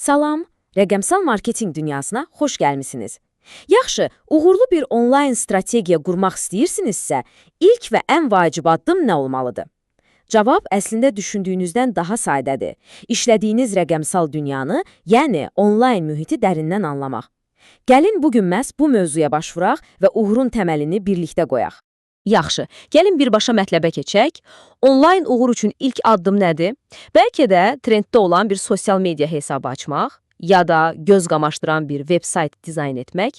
Salam, rəqəmsal marketinq dünyasına xoş gəlmisiniz. Yaxşı, uğurlu bir onlayn strategiya qurmaq istəyirsinizsə, ilk və ən vacib addım nə olmalıdır? Cavab əslində düşündüyünüzdən daha sadədir. İşlədiyiniz rəqəmsal dünyanı, yəni onlayn mühiti dərindən anlamaq. Gəlin bugün məhz bu mövzuya başvuraq və uğurun təməlini birlikdə qoyaq. Yaxşı, gəlin birbaşa mətləbə keçək. Onlayn uğur üçün ilk addım nədir? Bəlkə də trenddə olan bir sosial media hesabı açmaq ya da göz qamaşdıran bir veb-sayt dizayn etmək?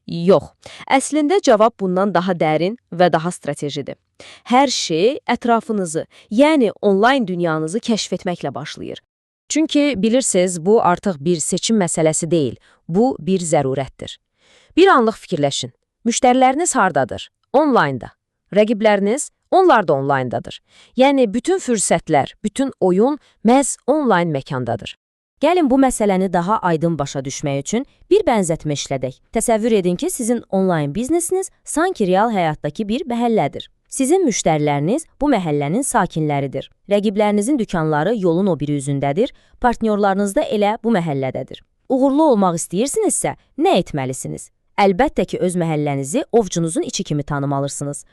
Yox. Əslində cavab bundan daha dərin və daha stratejidir. Hər şey ətrafınızı, yəni onlayn dünyanızı kəşf etməklə başlayır. Çünki bilirsiniz, bu artıq bir seçim məsələsi deyil, bu bir zərurətdir. Bir anlıq fikirləşin. Müştəriləriniz hardadır? Onlaynda. Rəqibləriniz? Onlar da onlayndadır. Yəni bütün fürsətlər, bütün oyun məhz onlayn məkandadır. Gəlin bu məsələni daha aydın başa düşmək üçün bir bənzətmə işlədək. Təsəvvür edin ki, sizin onlayn biznesiniz sanki real həyatdakı bir məhəllədir. Sizin müştəriləriniz bu məhəllənin sakinləridir. Rəqiblərinizin dükanları yolun o biri üzündədir, partnyorlarınız da elə bu məhəllədədir. Uğurlu olmaq istəyirsinizsə, nə etməlisiniz? Əlbəttə ki, öz məhəllənizi ovcunuzun içi kimi tanımalısınız.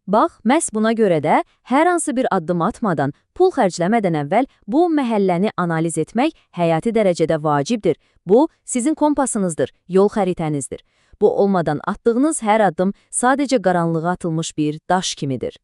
Bax, məhz buna görə də hər hansı bir addım atmadan, pul xərcləmədən əvvəl bu məhəlləni analiz etmək həyati dərəcədə vacibdir. Bu, sizin kompasınızdır, yol xəritənizdir. Bu olmadan atdığınız hər addım sadəcə qaranlığa atılmış bir daş kimidir.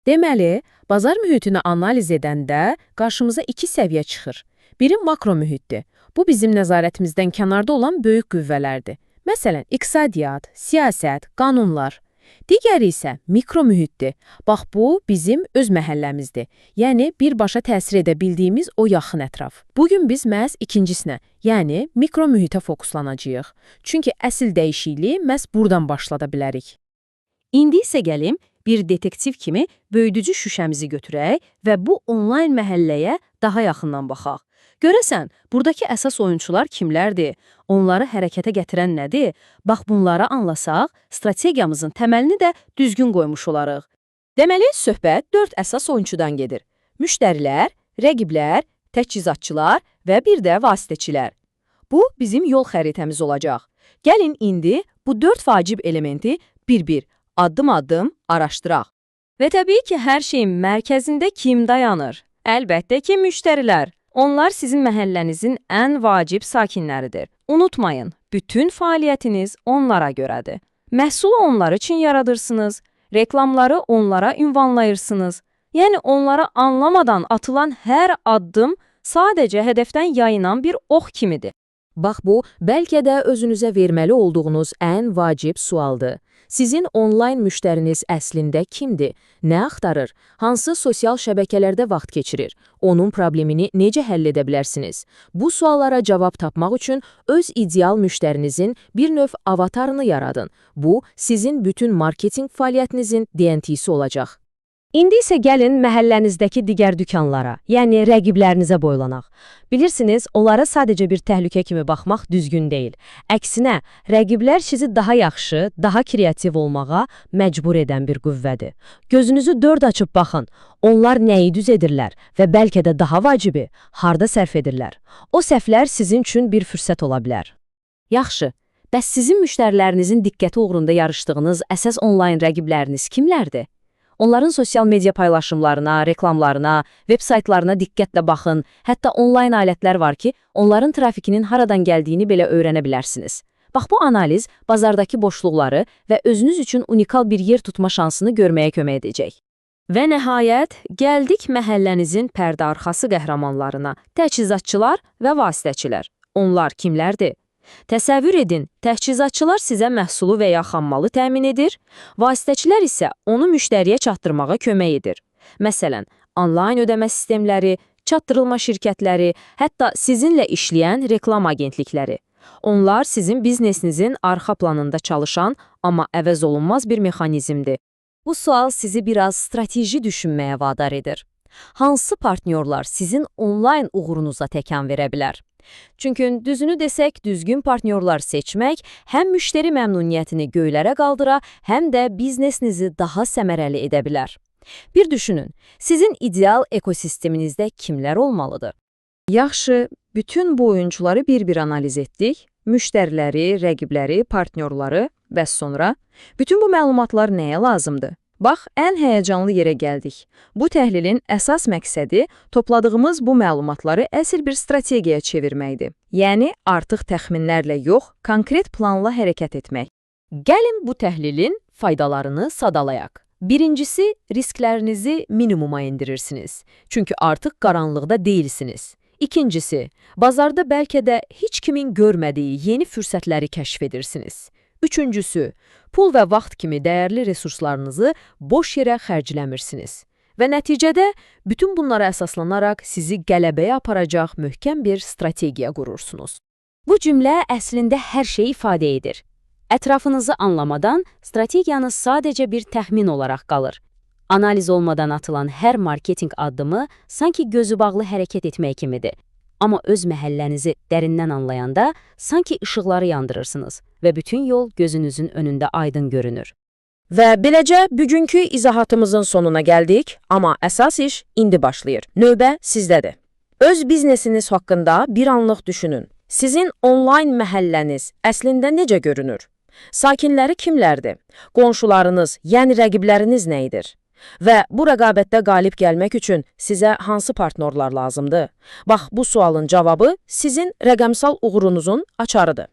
Deməli, bazar mühitini analiz edəndə qarşımıza iki səviyyə çıxır. Biri makro mühitdir. Bu bizim nəzarətimizdən kənarda olan böyük qüvvələrdir. Məsələn, iqtisadiyyat, siyasət, qanunlar. Digəri isə mikro mühitdir. Bax bu bizim öz məhəlləmizdir. Yəni birbaşa təsir edə bildiyimiz o yaxın ətraf. Bugün biz məhz ikincisinə, yəni mikro mühitə fokuslanacağıq. Çünki əsl dəyişikliyi məhz buradan başlada bilərik. İndi isə gəlin bir detektiv kimi böyüdücü şüşəmizi götürək və bu onlayn məhəlləyə daha yaxından baxaq. Görəsən, buradakı əsas oyunçular kimlərdir? Onları hərəkətə gətirən nədir? Bax bunları anlasaq, strategiyamızın təməlini də düzgün qoymuş olarıq. Deməli, söhbət dörd əsas oyunçudan gedir. Müştərilər, rəqiblər, təchizatçılar və bir də vasitəçilər. Bu, bizim yol xəritəmiz olacaq. Gəlin indi bu dörd vacib elementi bir-bir, addım-addım araşdıraq. Və təbii ki, hər şeyin mərkəzində kim dayanır? Əlbəttə ki, müştərilər. Onlar sizin məhəllənizin ən vacib sakinləridir. Unutmayın, bütün fəaliyyətiniz onlara görədir. Məhsulu onlar üçün yaradırsınız, reklamları onlara ünvanlayırsınız. Yəni onlara anlamadan atılan hər addım sadəcə hədəfdən yayınan bir ox kimidir. Bax bu, bəlkə də özünüzə verməli olduğunuz ən vacib sualdır. Sizin onlayn müştəriniz əslində kimdir? Nə axtarır? Hansı sosial şəbəkələrdə vaxt keçirir? Onun problemini necə həll edə bilərsiniz? Bu suallara cavab tapmaq üçün öz ideal müştərinizin bir növ avatarını yaradın. Bu, sizin bütün marketinq fəaliyyətinizin DNT-si olacaq. İndi isə gəlin məhəllənizdəki digər dükanlara, yəni rəqiblərinizə boylanaq. Bilirsiniz, onlara sadəcə bir təhlükə kimi baxmaq düzgün deyil. Əksinə, rəqiblər sizi daha yaxşı, daha kreativ olmağa məcbur edən bir qüvvədir. Gözünüzü dörd açıb baxın. Onlar nəyi düz edirlər və bəlkə də daha vacibi, harda səhv edirlər. O səhvlər sizin üçün bir fürsət ola bilər. Yaxşı, bəs sizin müştərilərinizin diqqəti uğrunda yarışdığınız əsas onlayn rəqibləriniz kimlərdir? Onların sosial media paylaşımlarına, reklamlarına, veb-saytlarına diqqətlə baxın. Hətta onlayn alətlər var ki, onların trafikinin haradan gəldiyini belə öyrənə bilərsiniz. Bax bu analiz bazardakı boşluqları və özünüz üçün unikal bir yer tutma şansını görməyə kömək edəcək. Və nəhayət, gəldik məhəllənizin pərdə arxası qəhrəmanlarına, təchizatçılar və vasitəçilər. Onlar kimlərdir? Təsəvvür edin, təchizatçılar sizə məhsulu və ya xammalı təmin edir, vasitəçilər isə onu müştəriyə çatdırmağa kömək edir. Məsələn, onlayn ödəmə sistemləri, çatdırılma şirkətləri, hətta sizinlə işləyən reklam agentlikləri. Onlar sizin biznesinizin arxa planında çalışan, amma əvəz olunmaz bir mexanizmdir. Bu sual sizi biraz strateji düşünməyə vadar edir. Hansı partnyorlar sizin onlayn uğurunuza təkan verə bilər? Çünki düzünü desək, düzgün partnyorlar seçmək həm müştəri məmnuniyyətini göylərə qaldıra, həm də biznesinizi daha səmərəli edə bilər. Bir düşünün, sizin ideal ekosisteminizdə kimlər olmalıdır? Yaxşı, bütün bu oyunçuları bir-bir analiz etdik. Müştəriləri, rəqibləri, partnyorları və sonra bütün bu məlumatlar nəyə lazımdır? Bax, ən həyəcanlı yerə gəldik. Bu təhlilin əsas məqsədi topladığımız bu məlumatları əsl bir strategiyaya çevirməkdir. Yəni, artıq təxminlərlə yox, konkret planla hərəkət etmək. Gəlin bu təhlilin faydalarını sadalayaq. Birincisi, risklərinizi minimuma indirirsiniz. Çünki artıq qaranlıqda deyilsiniz. İkincisi, bazarda bəlkə də heç kimin görmədiyi yeni fürsətləri kəşf edirsiniz. Üçüncüsü, pul və vaxt kimi dəyərli resurslarınızı boş yerə xərcləmirsiniz. Və nəticədə bütün bunlara əsaslanaraq sizi qələbəyə aparacaq möhkəm bir strategiya qurursunuz. Bu cümlə əslində hər şeyi ifadə edir. Ətrafınızı anlamadan strategiyanız sadəcə bir təxmin olaraq qalır. Analiz olmadan atılan hər marketinq addımı sanki gözü bağlı hərəkət etmək kimidir. Amma öz məhəllənizi dərindən anlayanda sanki işıqları yandırırsınız və bütün yol gözünüzün önündə aydın görünür. Və beləcə bugünkü izahatımızın sonuna gəldik, amma əsas iş indi başlayır. Növbə sizdədir. Öz biznesiniz haqqında bir anlıq düşünün. Sizin onlayn məhəlləniz əslində necə görünür? Sakinləri kimlərdir? Qonşularınız, yəni rəqibləriniz nə edir? Və bu rəqabətdə qalib gəlmək üçün sizə hansı partnyorlar lazımdır? Bax, bu sualın cavabı sizin rəqəmsal uğurunuzun açarıdır.